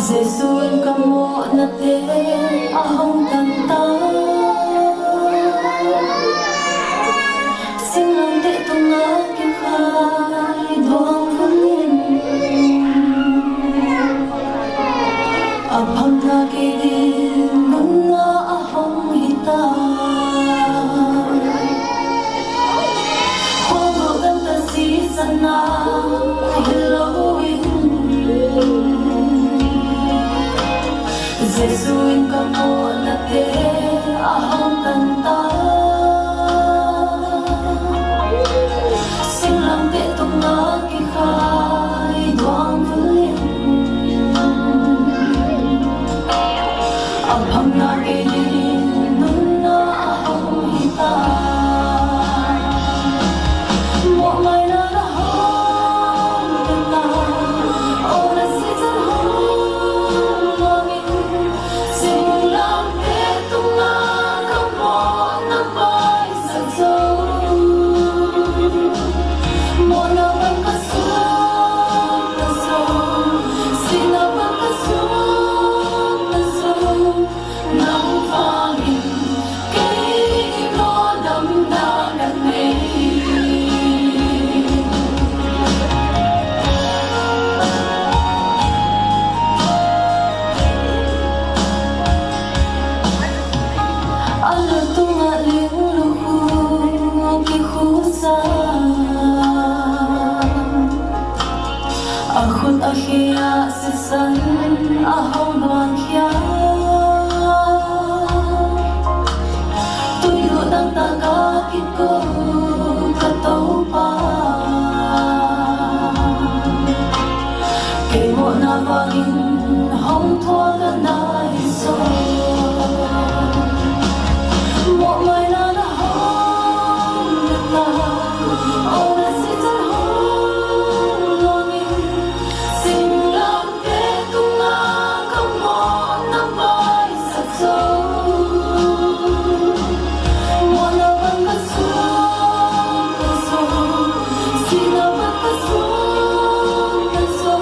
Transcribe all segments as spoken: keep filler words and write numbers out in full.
Jesu in ka mawhnate a hong tan ta. Singlamteh tunga kikhai duang vun in, a phamna kei ding nunna a hong hi ta. Khuavak ganta sisan a hi lo in, Jesu in ka mawhnate a hong tan ta. Singlamteh tunga kikhai duang vun in, a phamna kei ding nunna a hong hi ta. Mawhmaina na hong pia ta. Awna sisan hong luang in, singlamteh tunga ka mawhna maisak zo. Mawhna bang ka suakta zo, sihna bang ka suakta zo, nang vangin kei i mawh damna ka nei. A lu tungah ling lukhu kikhusa, a khut a khe ah sisan a hong luangkhia. Tuiduh taktak a kiko ka Topa, kei mawhna vangin hong thuak ka na hi zaw. Mawhmaina na hong pia ta. Awna sisan hong luang in, singlamteh tunga ka mawhna maisak zo. Mawhna bang ka suakta zo, sihna bang ka suakta zo,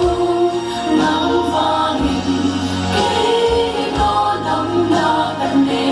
nang vangin kei i mawh damna ka nei.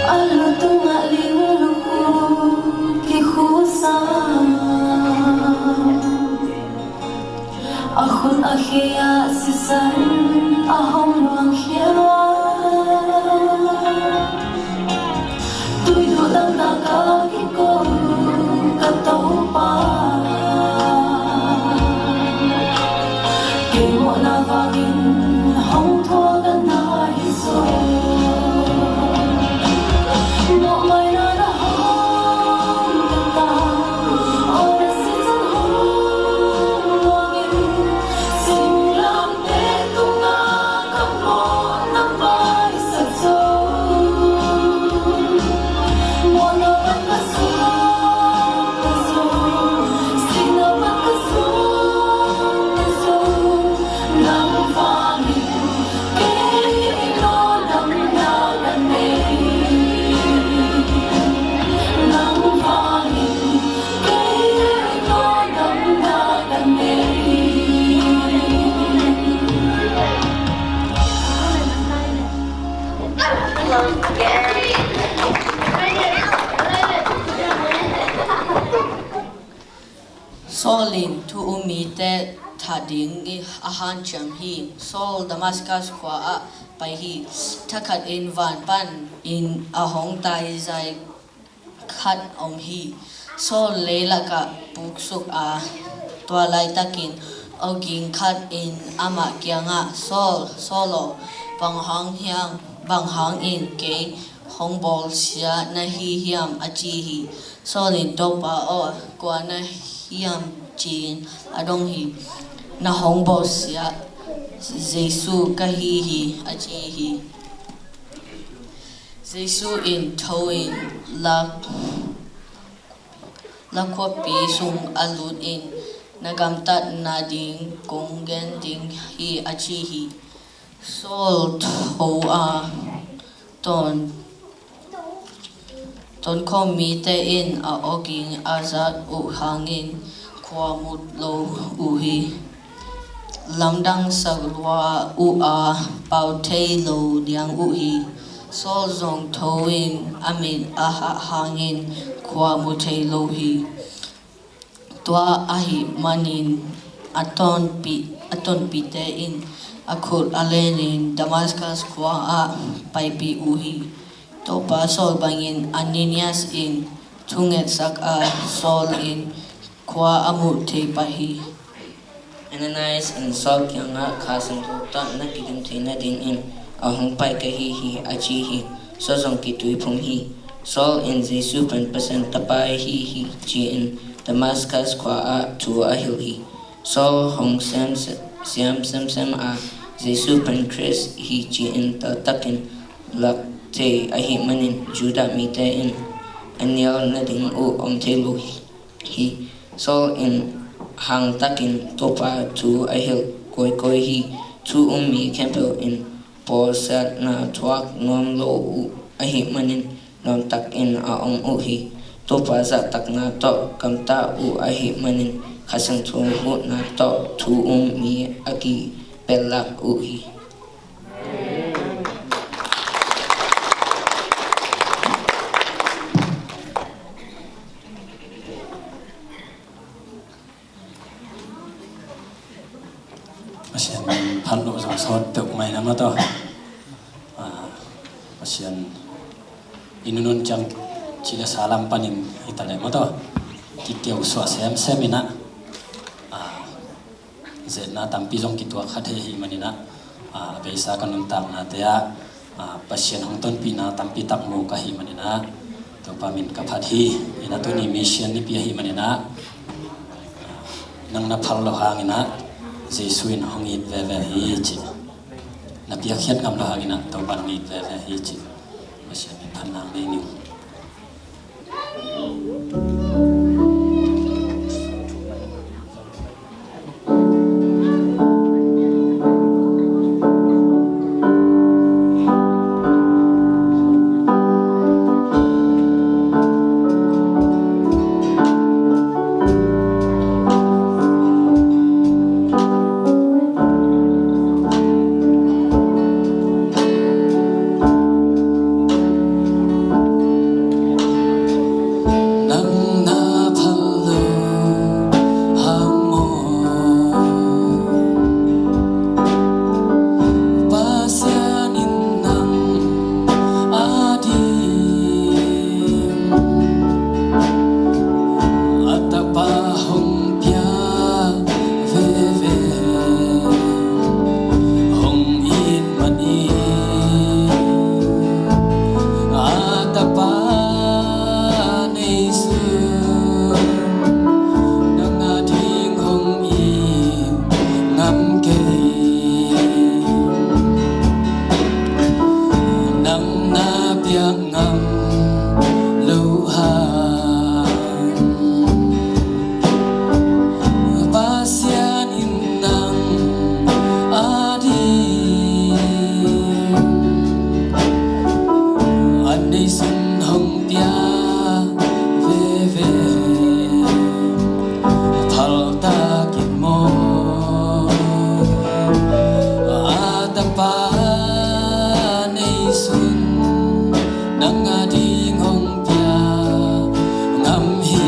A lu tungah ling lukhu kikhusa, a khut a khe ah sisan a hong luangkhia. Tuiduh taktak a kiko ka Topa, kei mawhna vangin hong thuak ka na hi zaw. Mawhmaina na hong pia ta. Awna sisan hong luang in, singlamteh tunga ka mawhna maisak zo. Mawhna bang ka suakta zo, sihna bang ka suakta zo, nang vangin kei i mawh Saul in thu um mite that ding a hanciam hi. Saul Damascus khua ah pai hi. Thakhatin van panin a hong taizai khat om hi. Saul leilakah puksuk a, tua laitakin awging khat in amah kiangah, "Saul, Saul aw, bang hang hiam, bang hangin kei hong bawlsia na hi hiam?" a ci hi. Saul in, "Topa aw, kua na hiam?" ci-in a dong hi. "Na hong bawlsia Jesu ka hi hi," a ci hi. Jesu in, "Tho in, la, la khuapi sung a lut in, na gamtatna ding kong gen ding hi," a ci hi. Saul tho a, ton, tonkhawm mite in a awging a zat uh hangin khua mu lo uh hi. Lamdang sak lua uh a, pau thei lo liang uh hi. Saul zong tho in a mit a hah hangin khua mu thei lo hi. Tua ahih manin a tonpih, a tonpihte in a khut a lenin Damascus khua ah paipih uh hi. Topa sawl bangin Ananias in thungetsak a, Saul in khua a muh thei pah hi. Ananias in Saul kiangah, "Kha Siangtho tawh na kidim theihna dingin a hong pai ka hi hi," a ci hi. Saul zong kituiphum hi. Saul in Jesu pen Pasian Tapa ahi hi ci-in Damascus khua ah thu a hilh hi. Saul hong siam, siam semsem a, Jesu pen Khrist hi ci-in teltakin lak thei ahih manin Judah mite in a nial nading uh om thei lo hi. Hi. Saul in hangtakin Topa thu a hilh kawikawi hi. Thu um mi khempeuh in bawlsiatna thuak nuam lo uh ahih manin nuamtakin a om uh hi. Topa zahtakna tawh gamta uh ahih manin Kha Siangtho huhna tawh thu um mi a kipelak uh hi. Pasian phat loh zong sawt peuhmah in a, maw taw. Ah, Pasian i nunun ciang ci le sa lam panin hi ta leh, maw taw, kikeu suah semsem in a, ah, zetna tampi zong kituak kha thei ahih manin a, ah, a beisa ka nuntaknate ah, ah, Pasian hong tonpihna tampi tak mu ka hih manin a, Topa min ka phat hi. In a, tuni mission nipi ahih manin a, ah, nang na phal loh hangin a, Jesu in hong it veve hi ci. Na piakkhiat ngam loh hangin a, Topa in hong it veve hi ci. Pasian min phat nang nei ning. Nang na phal loh hang maw? Pasian in nang a ding a Tapa hong pia veve, hong it man in a Tapa nei sun, nang a ding hong it ngam kei. Nang na piak ngam loh hang, Pasian in nang a ding a nei sun hong pia veve, phaltakin maw, a Tapa nei sun nang a ding hong pia ngam hi.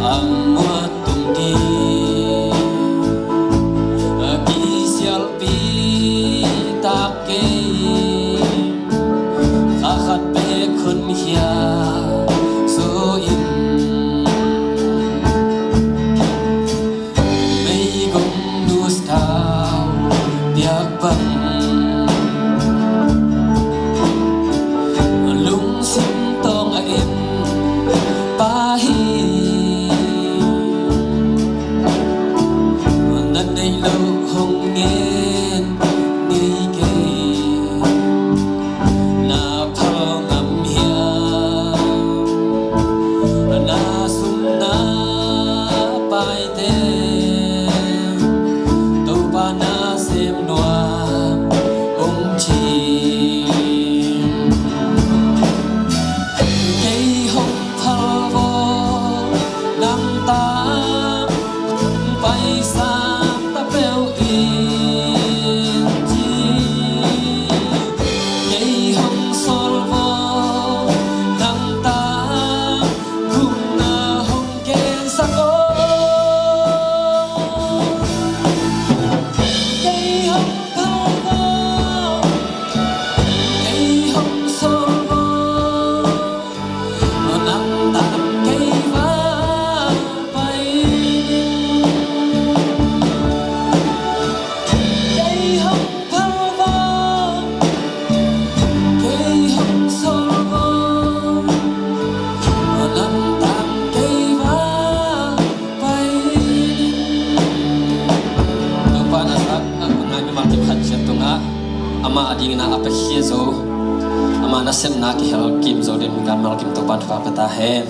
Ang muat tung ding a kisialpi tak kei, kha khat bek hun hia zo in. Meigong nus tau piak bang, lungsim tawng a en pa hi. Na neih loh hong ngen ngei kei. Na phal ngam hiam? Na sum na paite Topa na sem nuam ung ci. Kei hong phal vo, nang tang pai sam ta peuh in ci. Kei hong sawl vo, nang tang gupna hong gensak o. Kei hong phal vo, kei hong sawl vo, nang tang kei va pai ding. Kei hong phal vo, kei hong sawl vo, nang tang kei va pai ding. Topa na zak a ngai mimal kim khat ciat tungah amah adingin a piakhia zo, amah nasepna kihel kim zo dingin mimal kim Topa thupha pia ta hen.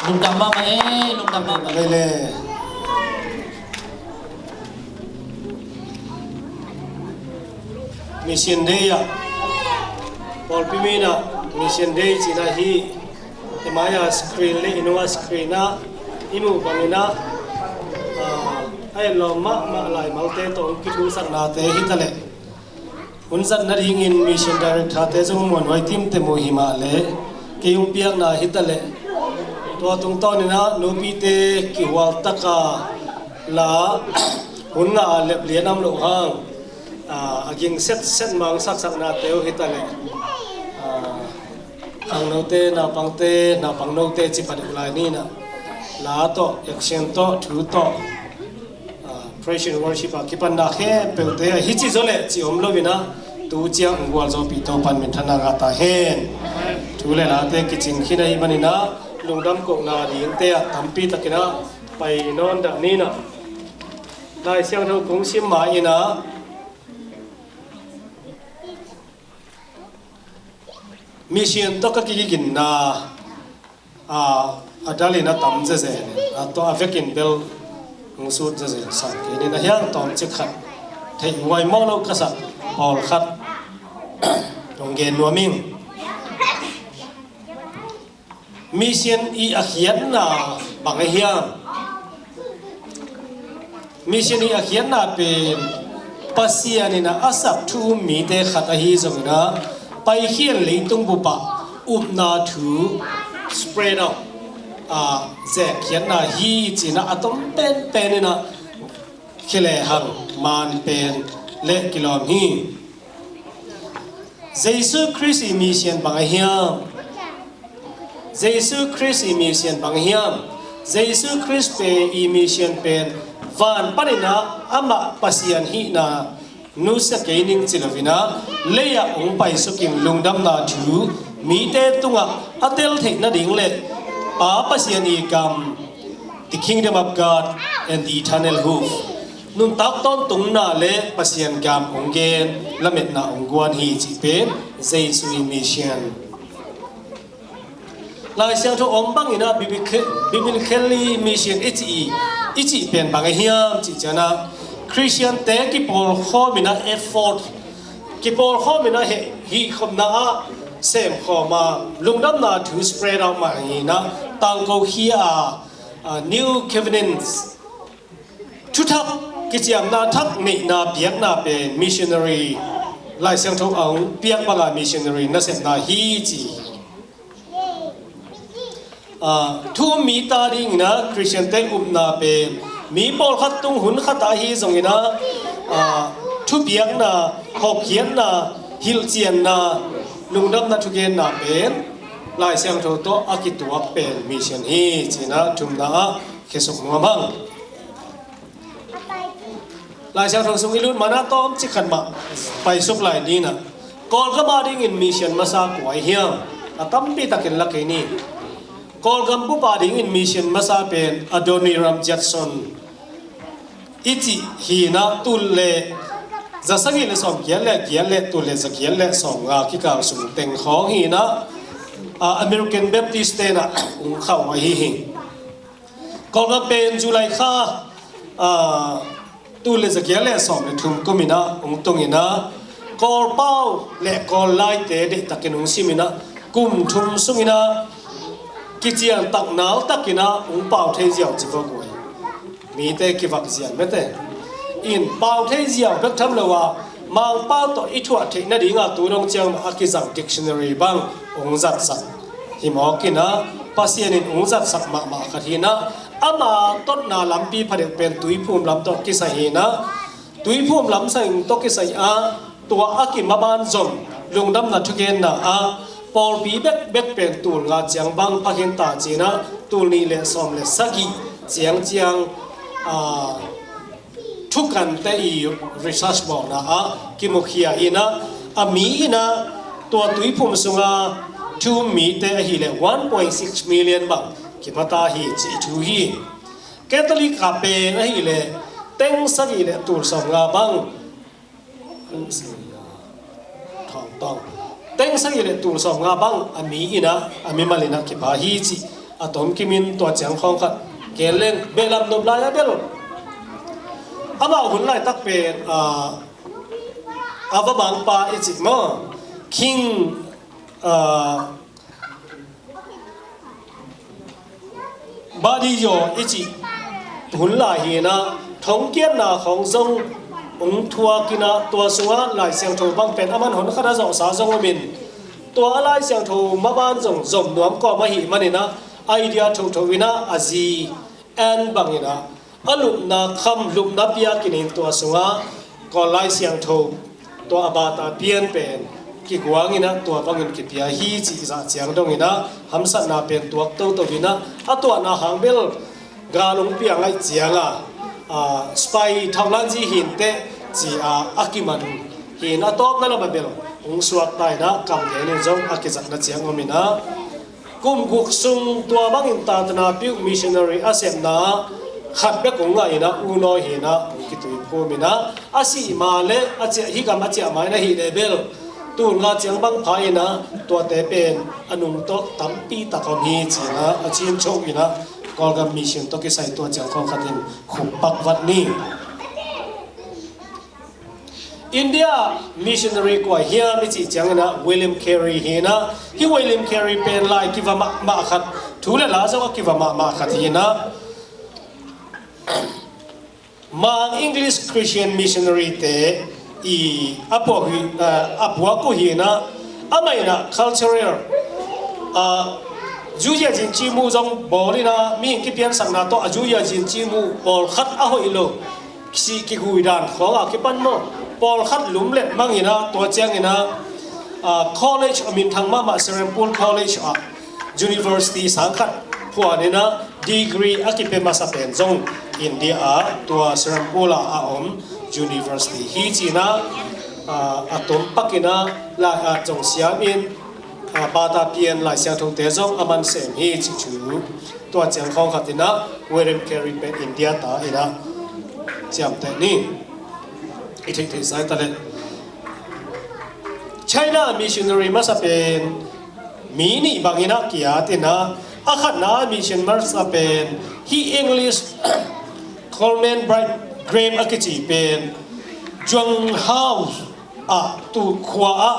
Lungdam mahmah e, lungdam mahmah. Lele. Mission Day ah, pawlpi mi in ah Mission Day ci-in ah hih i mai-a screen le i nunga screen ah i muh bangin ah, ah, a etlawm mahmah laimalte tawh hong kithusaknate hi ta leh, hun zat nadingin Mission Director-te zong muanhuai timte mu hi mah leh, kei hong piakna hi ta leh, tua tungtawnin ah nupite kihual taka la hun ngah a lep lian om loh hang, ah, a ging setset mangsaksaknate uh hi ta leh, ah, khangnote, naupangte, naupang note ci pah deuh lai ni in ah, la tawh, action tawh, thu tawh, ah, praise and worship a kipanna khempeuhte ah hi ci zaw leh ci om lo in ah, tu ciang hong gualzawhpih Topa'n minthanna ngah ta hen. Thu le late kicing khin ahih manin ah, lungdam kohna dingte ah tampi takin ah pai nawn dah ni in ah, Lai Siangtho kong sim ma in ah, mission tawh ka kiginna, ah, a dalin a tam zezen, a tawh a vekin bel hong sut zezen sa kei ning, a hiang tawmcik khat theih huai mawk lo ka sak pawlkhat hong gen nuam ing. Mission i a khiatna bang a hiam? Mission i a khiatna pen Pasian in a, a sak thu um mite khat ahi zongin ah, paikhiat leitung bup ah upna thu spread out, a, zekkhiatna hi ci-in ah, a tom penpen in ah, khia lehang man pen leh kilawm hi. Jesu Khrist i mission bang a hiam? Jesu Khrist i mission bang a hiam? Jesu Khrist pen i mission pen van panin ah amah Pasian hihna nusia kei ning ci lo-in ah, lei ah hong paisukin lungdamna thu mite tungah a tel theih nading leh Pa Pasian i gam, the kingdom of God and the eternal hope, nuntak tawntungna le Pasian gam hong gen lametna hong guan hi cih pen Jesu i mission. Lai Siangtho om bangin ah biblical-, biblically mission i cih, i cih pen bang a hiam cih ciangin ah, Khristiante kipawlkhawm in ah effort, kipawlkhawm in ah hih, hih khopna ah semkhawm a, lungdamna thu spread out mah hi in ah, tangko khia a, a, New Covenants thuthak, kiciamna thak neihna piakna pen missionary, Lai Siangtho a hong piak banga missionary nasepna hi ci. Ah, thu um mite adingin ah Khristiante upna pen mi pawlkhat tung hun khat ah ahi zongin ah, ah, thupiakna, hawkkhiatna, hilhcianna, lungdamna thugenna pen Lai Siangtho tawh a kituak pen mission hi ci-in ah thumna ah khesuk nuam hang. Lai Siangtho sung i lut manin ah tawmcik khat mah paisuk lai ni in ah, Kawlgam adingin mission masa kua hiam? A tampi takin la kei ni. Kawlgam bup adingin mission masa pen Adoniram Judson i cih hi in ah, tul le za sagih le sawmgiat le giat le tul le za giat le sawmnga kikal sung teng khawng hi in ah, ah, American Baptist-te in ah hong khauh ahi hi. Kawlgam pen July kha, ah, tul le za giat le sawm le thum kum in ah hong tung in ah, Kawlpau le Kawllaite deihtakin hong sim in ah, kum thum sung in ah kiciantak naltakin ah hong pau thei ziau ci vua guai. Mite kivak ziau mete in, pau thei ziau bek tham lo a, Mangpau tawh i thuah theih nading a tu dong ciang mah a kizang dictionary bang hong zatsak hi mawk in ah, Pasian in hong zatsak mahmah khat hi in ah, ama totna lampi phadeuh pen Tuiphum lam tawh kisai hi in ah, Tuiphum lam sang tawh kisai ah, tua a kimaban zong lungdamna thugenna ah pawlpi bekbek pen tul nga ciang bang pha khin ta ci-in ah, tul nih le sawm le sagih ciangciang, ah, thukante i research bawlna ah kimukhia in ah, a mi in ah tua Tuiphum sunga thu um mite ahih leh one point six million bang kipha ta hi cih thu hi. Catholic-a pen ahih leh teng sagih le tul sawmnga bang, teng sagih le tul sawmnga bang a mi in ah, a mimal in ah kipha hi cih a tomkim in, tua ciang khawng khat gen leng, behlap nop lai a bel amau hun laitak pen, ah, a va bangpa i cih maw, King, ah, Badi Yaw i cih hun lai hi-in ah, thongkiatna khawng zong hong thuak in ah, tua sungah Lai Siangtho bang pen a man hon khat a zawhsa zong om in, tua a Lai Siangtho maban zong zom nuam kawm ahih manin ah, idea thotho in ah a zi Anne bangin ah a lupna kham, lupna piak in, in tua sungah Kawl Lai Siangtho tua a bata pian pen kiguang in ah tua bangin kipia hi cih zah ciang dong in ah, hamsatna pen tuak toto in ah, a tuahna hang bel gal hong piang ahih ciang a, ah, spy thaulan zi hi inteh ci-a a kiman hi-in, a tawpna lam ah bel hong suakta in ah, kam gen in zong a kizatna ciang om in ah, kum guk sung tua bangin Tatanapiu missionary a sepna khat bek hong ngah in ah, U Nawi hi-in ah hong kituiphum in ah, a sih ma leh a ciah, hih gam a ciah ma in ahih leh bel, tul nga ciang bang pha in ah, tuate pen a nungtawk tampi tak om hi ci-in ah a cin cho in ah, Kawlgam mission tawh kisai tua ciang khawng khat in khup pak vat ni. India missionary kua hiam i cih ciangin ah William Carey hi-in ah, hih William Carey pen lai kiva mahmah khat, thu le la zong a kiva mahmah khat hi-in ah, Mang English Christian missionary te i a puak hi, a, a puak uh hi-in ah, amah in ah cultural, a, zuzia zin cimu zong bawl in ah, mihing kipiansakna tawh a zuzia zin cimu pawlkhat a hoih lo, si kigui dan khawng a kipan maw, pawlkhat lumlet mang in ah, tua ciangin ah, a, college a minthang mahmah Serampore College ah university sang khat phuan in ah, degree a kipia masa pen zong India ah, tua Serampore ah a om university hi ci-in ah, a, a tom pak in ah, lai at zong siam in, a, bata pian Lai Siangthote zong a man sem hi cih thu. Tua ciang khawng khat in ah William Carey pen India ta in ah ciamteh ni. I theih theih sa ta leh, China missionary masa pen mi nih bangin ah ki-at in ah, a khatna mission masa pen hih English Coleman Bright Graham a kici pen Zhuang Hao ah, tu khua ah,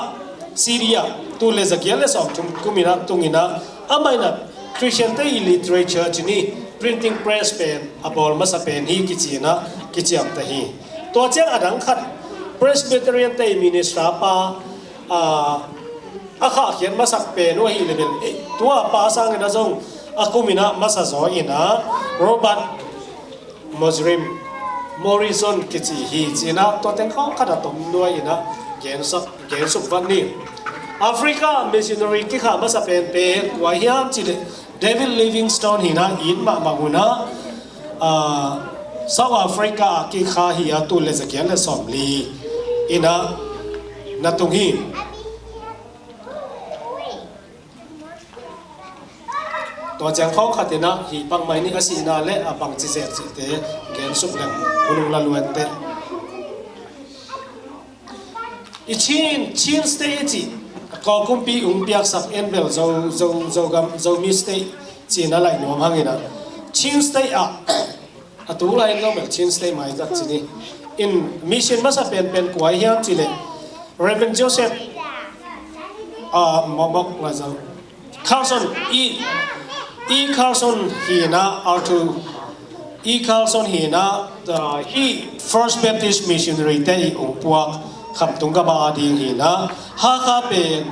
Syria, tul le zagiat le sawmthum kum in ah tung in ah, amah in ah Christian te i literature ci ni, printing press pen a bawl masa pen hi kici in ah kiciamteh hi. Tua ciang a dang khat, Presbyterian te i minister pa, a, a khahkhiat masak pen uh ahih leh bel, eh, tua pa sangin ah zong a kum in ah masa zaw in ah, Robert Mozrim, Morrison kici hi ci-in ah, tua teng khawng khat a tom nuai in ah gensak, gensuk vat ni. Africa missionary kikhah masa penpen kua hiam cih leh David Livingstone hi-in ah, it mahmah un ah, ah, South Africa ah kikhah hi a, tul le zagiat le sawmli in ah na tung hi. Tua ciang khawng khat in ah hih bang mai ni, a sihna le a bangci zel cihte gensuk leng hun hong la luan teh. I Chin, Chin State i cih, Kawl kumpi hong piaksak en bel Zo, Zo, Zogam, Zomi State ci-in a laih nuam hang in ah, Chin State ah, a tu lai in lo bel Chin State mai zat ci ni. In mission masa penpen kua hiam cih leh Reverend Joseph, ah, mawkmawk lai zang, Carson, E, E Carson hi-in ah, Arthur E Carson hi-in ah, ah, hih First Baptist Missionary te i hong puak Khamtung gam a ding hi-in ah, Hakha pen,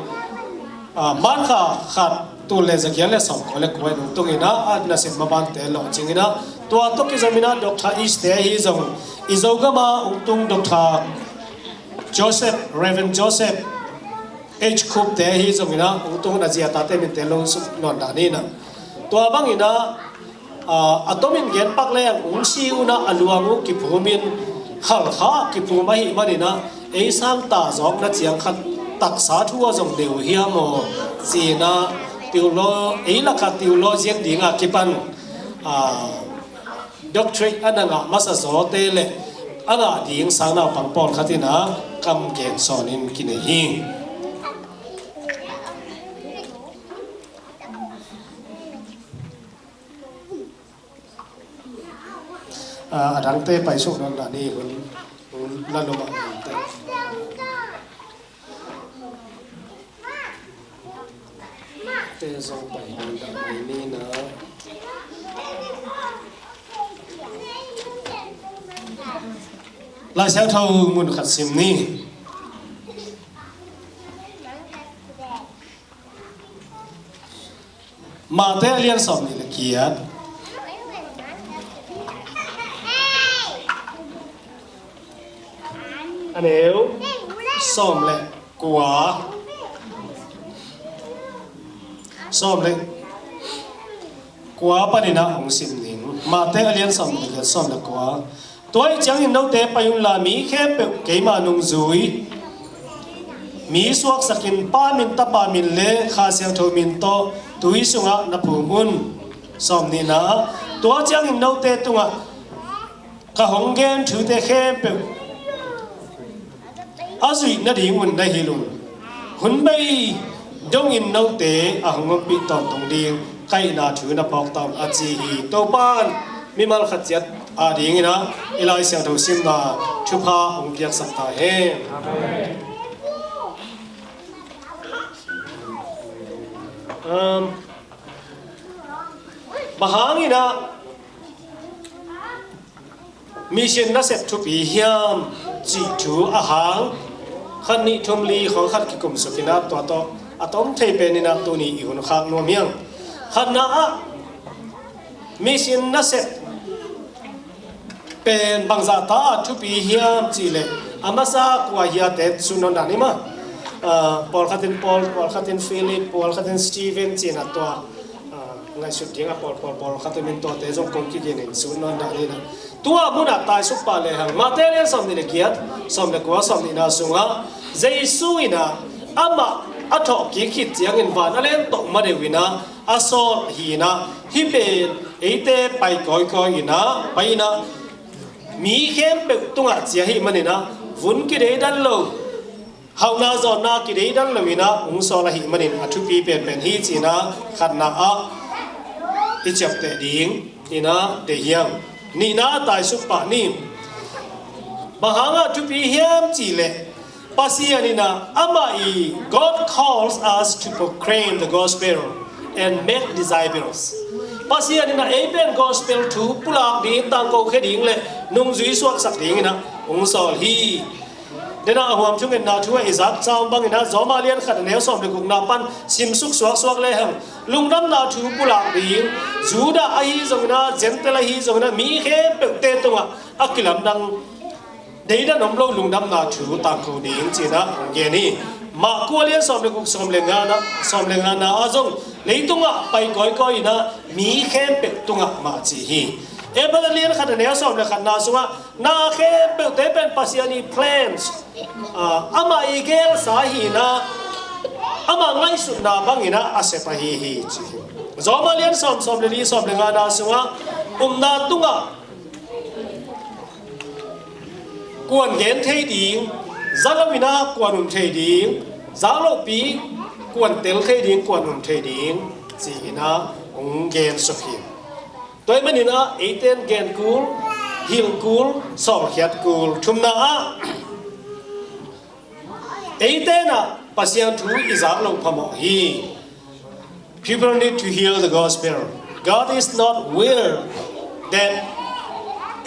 ah, March kha khat, tul le zagiat le sawmkua le kua in hong tung in ah, a nasep mabante lawhcing in ah, tua tawh kizom in ah Doctor East te ahi zong, i Zogam a hong tung Doctor Joseph, Reverend Joseph H Cope te ahi zong in ah, hong tung in ah, a zi a tate minte lo suk nawn dah ni in ah. Tua bang in ah, ah, a tomin gen pak leng hong si un ah, a luang uh kiphum in, Halkha kiphum ahih manin ah, ei sang ta zawkna ciang khat taksa thu a zong nei uh hiam aw ci-in ah, theolo-, ei lakah theologian ding a kipan, ah, doctorate a na ngah masa zawte le a ngah ding sang naupang pawlkhat in ah kam gen sawn in kinei hi. Ah, a dangte paisuk nawn dah ni, hun, hun la lum ah hun te. Zong pai ni dah mai ni na. Lai Siangtho mun khat sim ni. Mate a lian sawm nih le giat, a neu sawm le kua, sawm le kua panin ah hong sim ning. Mate a lian sawm nih le giat, sawm le kua. Tua ahih ciangin note pai unla, mi khempeuh keima nungzui mi suaksakin, Pa min, Tapa min le Kha Siangtho min tawh tui sungah na phum un. Sawm nihna. Tua ciangin note tungah ka hong gen thute khempeuh a zuih nadingun na hilh un. Hun bei dongin note a hong ompih tawntung ding ka hihna thu na phawk ta un, a ci hi. Topan mimal khat ciat adingin ah i Lai Siangtho simna thupha hong piaksak ta hen. Um, bang hangin ah mission nasep thupi hiam cih thu a hang khat, nih, thum, li khawng khat kikum sukin ah, tua tawh a tom thei penin ah tuni i hun khak nuam hi hang. Khatna ah, mission nasep pen bangzah ta a thupi hiam cih leh, a masa kua hiate sut nawn dah ni maw. Ah, pawlkhat in Paul, pawlkhat in Philip, pawlkhat in Stephen ci-in ah tua, ah, ngaihsut ding a pawl, pawl, pawlkhat in tuate zong kong kigen in sut nawn dah ni na. Tua munah taisuk pah lehang, Mate a lian sawm nih le giat, sawm le kua, sawm nihna sungah Jesu in ah amah a thawhkik khit ciangin van a len tawh ma deuh in ah a sawl hi in ah, hih pen eite pai kawikawi in ah, pai in ah, mi khempeuh tungah ci ahih manin ah, vun kideidan lo, hauhna zawnna kideidan lo in ah hong sawl ahih manin a thupi penpen hi ci-in ah khatna ah i ciapteh ding in ah deih hi hang. Nihna ah taisuk pah ni. Bang hangah thupi hiam cih leh, Pasian in ah amah i, God calls us to proclaim the gospel and make disciples. Pasian in ah ei pen gospel thu pulak ding, tangkokhia ding le nungzui suaksak dingin ah hong sawl hi. Denah a huam thungetna thu ah i zak cang bangin ah Rom a lian khat a neu sawm le gukna pan simsuk suaksuak lehang, lungdamna thu pulak ding, Judah ahi zongin ah, Gentile ahi zongin ah, mi khempeuhte tungah a kilamdang, deidan om lo lungdamna thu tangko ding ci-in ah hong gen hi. Marku a lian sawm le guk, sawm le ngana, sawm le ngana ah zong, leitungah pai kawikawi in ah mi khempeuh tungah mah ci hi. Hebru a lian khat a neu sawm le khatna sungah, na khempeuhte pen Pasian i plans, ah, amah i gelsa hi in ah, amah ngaihsutna bangin ah a sep ahi hi ci hi. Rom a lian sawm, sawm le li, sawm le ngana sungah, upna tungah kuan gen thei ding, za lo in ah kuan um thei ding, za lopi kuan tel thei ding, kuan um thei ding ci-in ah hong gen suk hi. Tua ahih manin ah eite in gen kul, hilh kul, sawlkhiat kul. Thumna ah, eite in ah Pasian thu i zak loh phamawh hi. People need to hear the gospel. God is not will that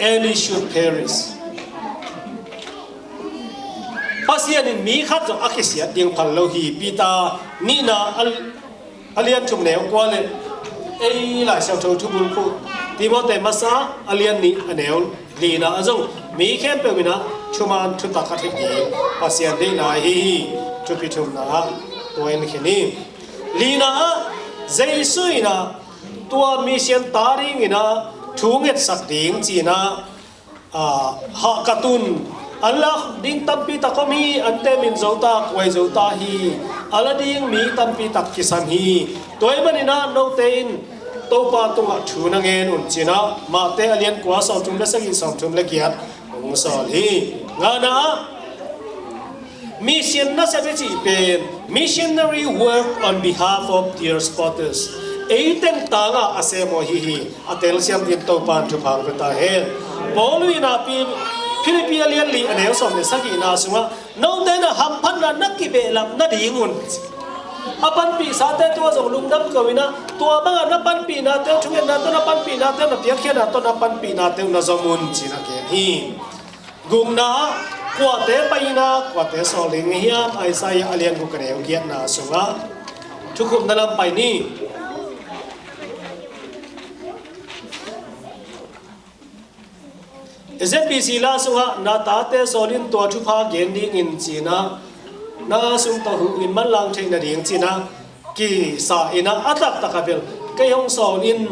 any should perish. Pasian in mi khat zong a kisiat ding phal lo hi. Peter nihna a, a lian thum neu kua le, ei Lai Siangtho thubulphuh Timoti masa a lian nih a neu lina ah zong, mi khempeuh in ah thuman thutak a theih ding Pasian deihna ahi hi. Thupi thumna ah tua in khin hi. Lina ah, Jesu in ah tua mission ta dingin ah thu ngetsak ding ci-in ah, ah, hah ka tun, an lak ding tampi tak om hi, an temin zo ta, kuai zo ta hi, a la ding mi tampi tak kisam hi. Tua ahih manin ah note in Topa tungah thu na ngen un ci-in ah Mate a lian kua, sawm thum le sagih, sawm thum le giat hong sawl hi. Ngana ah, mission nasep i cih pen missionary work on behalf of dear supporters. Ei teng tangah a sem uh ahi hi. A telsiam dingin Topa in thupha hong pia ta hen. Paul in ah Pi-, Philippi a lian li a neu sawm le sagihna sungah, note in ah hamphatna na kibehlap nadingun, A panpihsate tungah zong lungdam ko in ah, tua bangah na panpihnate uh, thungetnate uh na panpihnate uh, na piakkhiatnate uh na panpihnate uh na zom un ci-in a gen hi. Gukna, kuate pai in ah kuate sawl ding hiam? Isaiah a lian guk a neu giatna sungah thukhupna lam pai ni. ZBC la sungah na tate sawl in tua thupha gen dingin ci-in ah, na sum tawh huh in manlang theih nading ci-in ah kisa in ah, a taktak a bel kei hong sawl in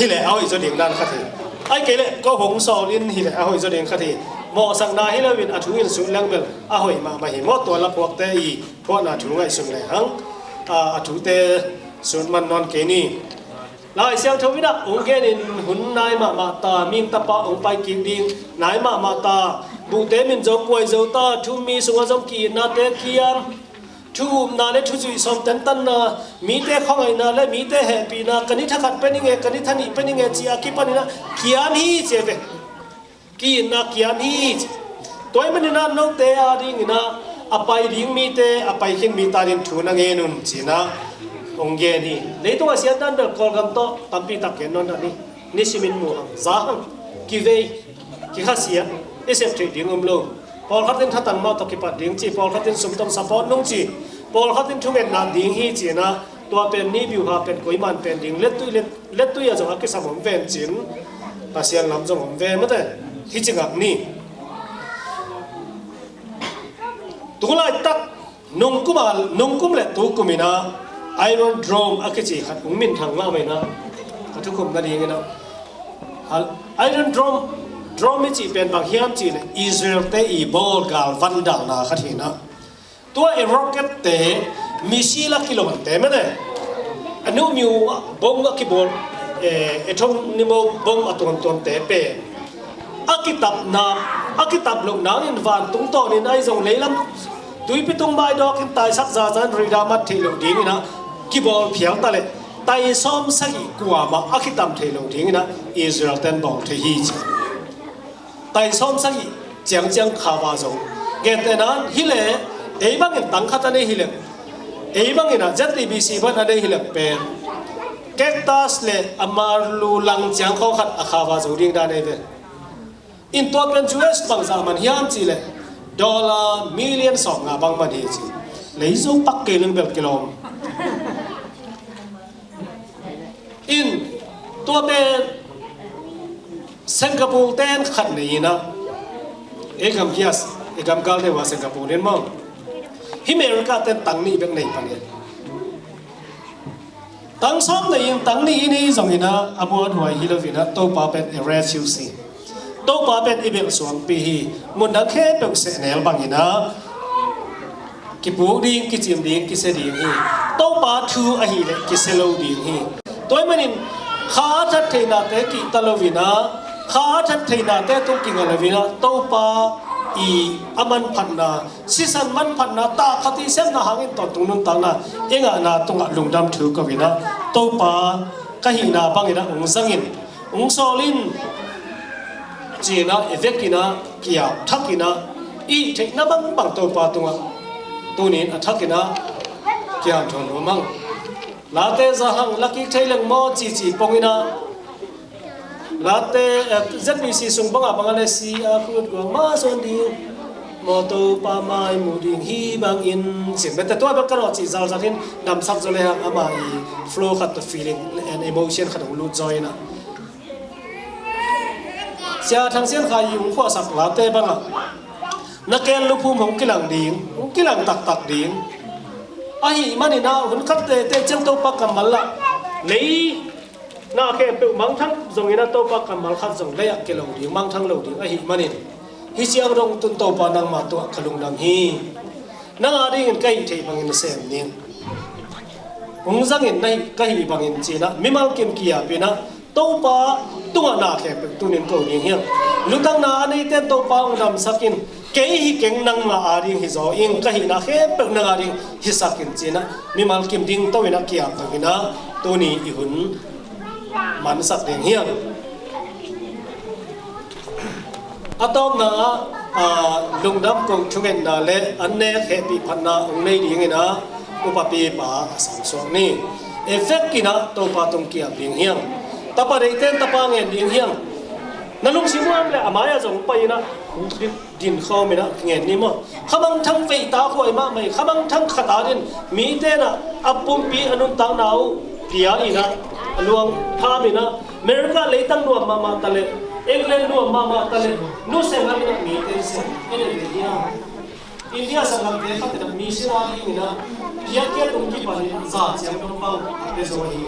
hileh a hoih zaw ding dan khat hi. Ahih kei leh ko hong sawl in hileh a hoih zaw ding khat hi. Mawhsakna hi loin a thu in sut leng bel a hoih mahmah hi maw. Tua laphuakte i phuahna thu ngaihsun lehang a, a thute sut man nawn kei ni. Lai Siangtho in ah hong genin hun nai mahmah ta, mihing tapa hong pai kik ding nai mahmah ta, buhte min zong kuai zo ta, thu-um mi sungah zong ki-itnate kiam, thu-upna le thuzuih sawm tentanna, mite khuangaihna le mite hehpihna, ka ni thakhat pia ning e, ka ni thanih pia ning e ci-a kipanin ah kiam hi ci ve. Ki-itna kiam hi. Tua ahih manin ah note adingin ah a pai ding mite, a pai khin mite adingin thu na ngen un ci-in ah hong gen hi. Leitungah siatna bel Kawlgam tawh tampi tak gen nawn dah ni. Nisimin mu hang, za hang, kivei, kikhasiat, i sep theih ding um lo. Pawlkhat in thatang mah tawh kipat ding ci, pawlkhat in sum tawh support nung ci, pawlkhat in thungetna ding hi ci-in ah, tua pen ni biuha pen koiman pen ding, lettui, let, lettui ah zong a kisam om ven ci-in, Pasian lam zong om ve mate. Hi ci ngak ni. Tu laitak nungkum a, nungkum le tukum in ah Iron Dome a kici khat hong minthang mahmah in ah, ka thukhupna dingin ah, Iron Dome, Dome i cih pen bang hiam cih leh Israel-te i bawl galvan dalna khat hi in ah. Tua i rocket-te, missile a kilawmte mene, a nuhmiu bom a kibawl, eh, atom ni maw bom a tuamtuamte pen a kitapna, a kitap loh nangin vantung tawnin ahi zong leilam tuipi tung maidawkin taisak zaza in radar mat theih loh dingin ah kibawl phial ta leh tai sawm sagih kuamah a kitam theih loh dingin ah Israel-ten bawl thei hi ci. Tai sawm sagih ciangciang khava zo. Gentehna in hi leh, ei bangin tang khat a nei hi leh, ei bangin ah ZTBC bang a nei hi leh pen cactus le a marlu lang ciang khawng khat a khava zo ding dan ei ve. In tua pen US bangzah man hiam cih leh dollar million sawmnga bang man hi ci. Lei zo pak kei leng bel kilawm. In tua pen Singapore-ten khat nei in ah, ei gam kias, ei gam gal deuh a Singapore-ten maw, hi America-ten tang nih bek nei pan hi. Tang sawm nei in tang nih in hi zongin ah a buathuai hi loin ah Topa pen i refuge hi. Topa pen i belh suangpi hi. Mundang khempeuh sehnel bangin ah kipuk ding, kicim ding, kisia ding hi. Topa thu ahih leh kisia lo ding hi. Tua ahih manin kha a that theihnate kihta loin ah, kha a that theihnate tung kinga loin ah, Topa i a manphatna, sisan manphatna, takkhat i sepna hangin tawntung nuntakna i ngahna tungah lungdam thu ko in ah, Topa ka hihna bangin ah hong zang in, hong sawl in, ci-in ah i vekin ah ki-ap thakin ah, i theihna bangbang Topa tungah tuni-in a thakin ah kihanthawn nuam hang. Late za hang, la kik thei leng maw cici pongin ah, late, eh, ZBC sung bangah bang a le si a khut guang mah zawn ding, mawtaw pa mai mu ding hi bangin, cin bete tua bek ka rawh cih zalzal in damsak zaw le hang, ama i flow khat tawh feeling and emotion khat hong lut zaw in ah. Sia Thang Sian Khai i hong khuahsak late bangah na kel luphum hong kilang ding, hong kilang taktak ding. Ahih manin ah hun khat tete ciang Topa kammal lah lei na khempeuh mangthang zongin ah Topa kammal khat zong lei-ah kilo ding, mangthang lo ding ahih manin, hih ciang dong tun Topa nangmah tungah ka lungdam hi. Nang adingin ka hih theih bangin sem ning. Hong zangin na hih, ka hih bangin ci-in ah mimal kim ki-ap in ah Topa tungah na khempeuh tun in ko ding hi hang. Lutangna a neite in Topa hong damsak in, kei hi keng nangmah ading hi zaw ing, ka hihna khempeuh nang ading hisak in ci-in ah mimal kim ding to in ah ki-ap bangin ah tuni i hun mansak ding hi hang. A tawpna ah, ah, lungdam kong thungetna le an nek hehpih phatna hong nei dingin ah Upapipa a samsuak ni. Ei vekin ah Topa tung ki-ap ding hiam? Tapa deihte in tapa ngen ding hiam? Na lungsim uh a om leh a mai-ah zong pai-in ah din khawm in ah ngen ni maw? Khamangthang veita huai mahmah hi. Khamangthang khat adingin mite in ah a pumpi a nuntakna uh pia in ah, a luang pham in ah, America leitang nuam mahmah ta leh, England nuam mahmah ta leh, nusia ngam in ah mite in sem en en ding hiam? India sanggamte khat in ah mission a dingin ah piakkhiat tung kipan in ah za ciang dong bang a pia zo hi.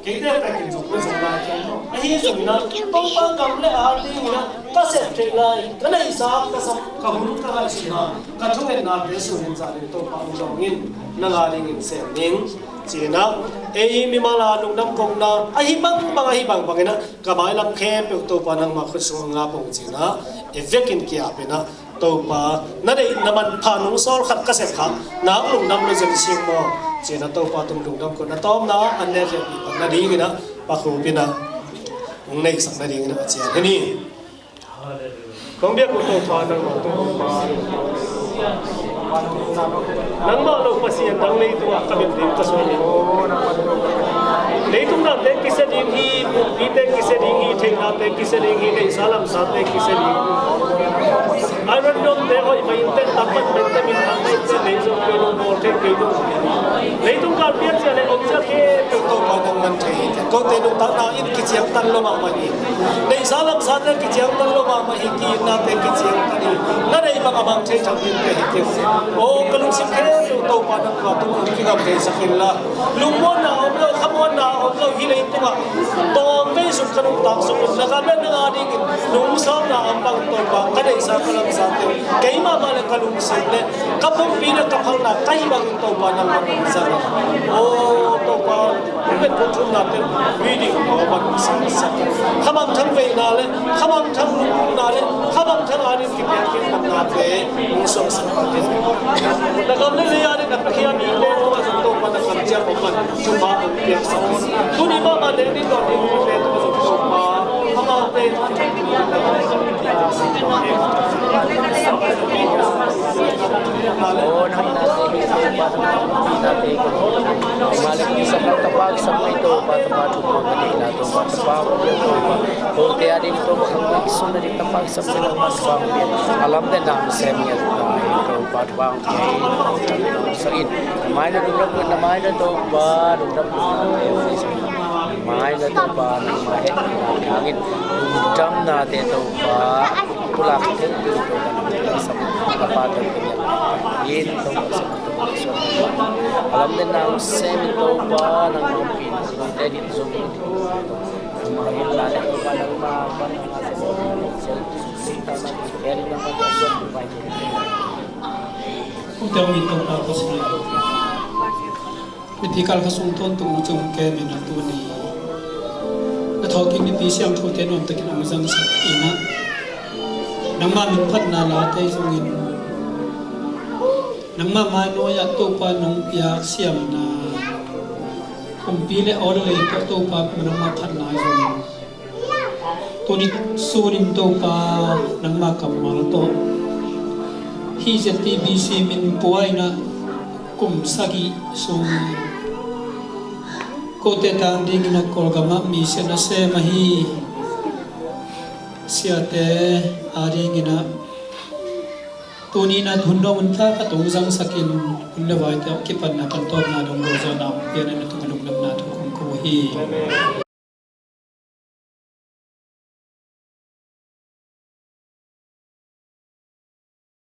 Keite pek in zong pia zo lai kei. Ahi zongin ah Topa gam le a dingin ah ka sep theih lai, ka neihsa, ka sap, ka hun, ka ngaihsutna, ka thungetnate sunin zanin Topa hong dong in, nang a dingin sem ning. Ci-in ah ei mimal a lungdam kohna ahi bangbang, ahi bangbang in ah ka mailam khempeuh Topa nangma khut sungah ngap ung ci-in ah ei vekin ki-ap in ah, Topa, na deih na manpha nung sawl khat ka sep kha, nang lungdam lo zen sing maw? Ci-in ah Topa tung lungdam kohna tawpna an nek hehpih pan nadingin ah Pa Khup in ah hong neihsak nadingin ah ka ciam hi ni. Kong biak uh Topa nangmah tung Topa. Nangmah lo Pasian dang leitungah ka bel ding ka suak hi. Leitung nate kisia ding hi, pumpi te kisia ding hi, theihnate kisia ding hi, neihsa lamsate kisia ding hi. Iron Dome te hoih mah in teh, tampan men te, min thang mah in teh, lei zong kei lo, bawl thei kei lo. Leitung kal pian sia le om sia kei. Topa nang man thei hi. Kote nuntakna in kiciangtan lo mahmah hi. Neihsa lamsate kiciangtan lo mahmah hi, ki-itnate kiciangtan hi. Na deih bang a mang thei tham ding ka hi kei. Aw, ka lungsim khempeuh Topa nangma tung kong kingam theisak inla. Lungmuanna om lo, khamuanna om lo, hih leitungah tawmvei sung ka nuntak sung un, na gam le nang a dingin nungsawmna om bang Topa, ka neihsa ka lamsate, keimah mah le ka lungsim le ka pumpi le ka phalna ka hih bangin Topa nangmah nang zang. Aw Topa, hong pen kong thumna pen ui ding aw bang i sang sak. Khamangthang veina le khamangthang lungdamna le khamangthang a ding kipiak khin nate hong suaksak pah in. Na gam le lei a ding na piakhia mite tungah zong Topa na kamciam hong man thupha hong piaksak in. Tuni mahmah leh ni tawh ding mite tungah zong Topa amaute Aw, nang na te hi Topa, nang na te hi. Malik ni sa ka tapa, sa mai Topa, tapa thupha ka ding na Topa, tapa ko dia Topa. Ko te a ding Topa, khang mai sun na ding tapa, sa mai nang man tapa ko dia. A lamdang na sem ngiat Topa, tapa ko dia. Sa in, na mai na lungdam, na mai na Topa, lungdam. Mai na Topa, nang mai het na hangin lungdam na te Topa. Pulak thei ding Topa nang tang sam, ka pa tang teng in Topa sam, Topa sam. A lamdang nang sem in Topa nang nang pin, te din zong in Topa. Nang ma hin la le Topa nang ma pa nang ma sem. Eri nang ma sem Topa. Kung te min Topa ko sem. Mipi kal kha sung tawntung ung cih kem in a tuni na thawhkik mipi siangthote nuamtakin hong zangsak in ah, nangmah min phatna late zongin, nangmah mainawia Topa nong piak siamna, kumpi le aw le lei tawh Topa nangmah phatna zongin, tuni sunin Topa nangma kammal tawh hih Z T B C min pua in ah kum sagih sung kote tang dingin ah Kawlgamah mission a sem ahi siate a dingin ah tuni in ah hun dong hun tha khat hong zangsakin hun le vaite hong kipatna pan tawpna dong gozawhna hong pian in a tungah lungdamna thu kong ko hi.